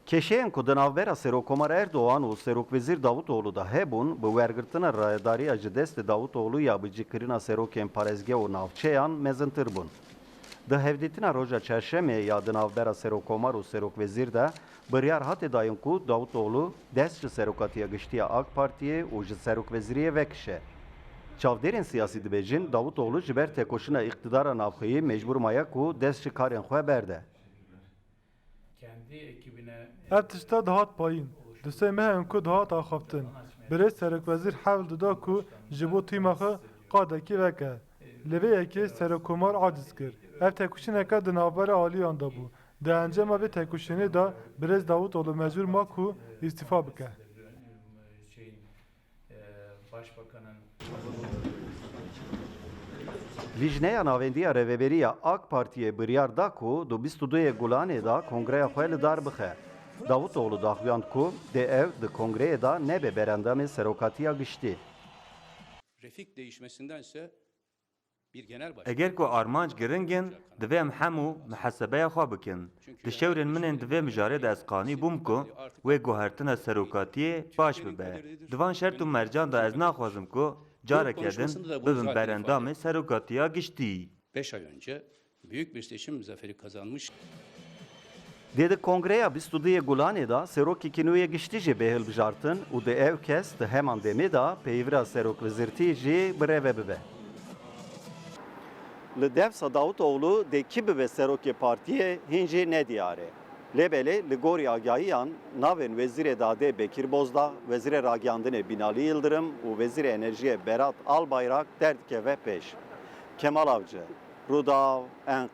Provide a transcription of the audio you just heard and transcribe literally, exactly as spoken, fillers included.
Kêşeyên ku di navbera Serokkomar Erdogan û Serokwezîr Davutoglu de hebûn, bi wergirtina rayedariya ji destê Davutoglu ya bi cîkirina serokên parêzgeha û navçeyan mezintir bûn. Di hevdîtina roja çarşemê ya di navbera Serokkomar û Serokwezîr de biryar hate dayîn ku Davutoglu dest ji Serokatiya Giştî ya AK Partiyê û ji Serokwezîriyê vekişe. Çavdêrên siyasî dibêjin, Davutoglu ji ber tekoşîna îqtidara navxweyî mecbûr maye ku dest ji karên xwe berde. Ev tişta dihat payîn. Du sê meh in ku dihat axaftin. Birêz serokwezîr hewl dida ku ji bo tîma xwe qadekî veke. Li vê yekê serokkomar aciz kir. Ev tekoşîneke di navbera aliyan de bû. Di encama vê tekoşînê de birêz Davutoglu mecbûr ma ku îstîfa bike. Lîjneya Navendî ya Rêveberiya AK Partiyê biryar da ku di bîst û duyê Gulanê de kongreya xwe li dar bixe. Davutoglu daxuyand ku dê ew di kongreyê de nebe berendamê serokatiya giştî. Refik değişmesindense bir genel başkan. Eger ku armanc giring in, divê em hemû mihesebeya xwe bikin. Di şewrên min ên di vê mijarê de ez qanî bûm ku wê guhertina serokatiyê baş bibe. Di van şert û mercan de ez naxwazim ku careke din bibim berendamê serokatiya giştî. Beş ay önce büyük bir seçim zaferi kazanmış. Dê di kongreya bîst û duyê Gulanê de serokekî nû yê giştî jî bê hilbijartin û dê ew kes di heman demê de peyvira serokwezîrtiyê jî bi rê ve bibe. Li dewsa Davutoglu dê kî bibe serokê partiyê hîn jî nediyar e. Lê belê li gorî agiyahiyan navên Wezîrê Dadê Bekîr Bozdağ, Wezîrê Ragihandinê Binalî Yildirim û Wezîrê Enerjiyê Berat Albayrak derdikeve pêş. Kemal Avcı, Rûdaw, Enqere.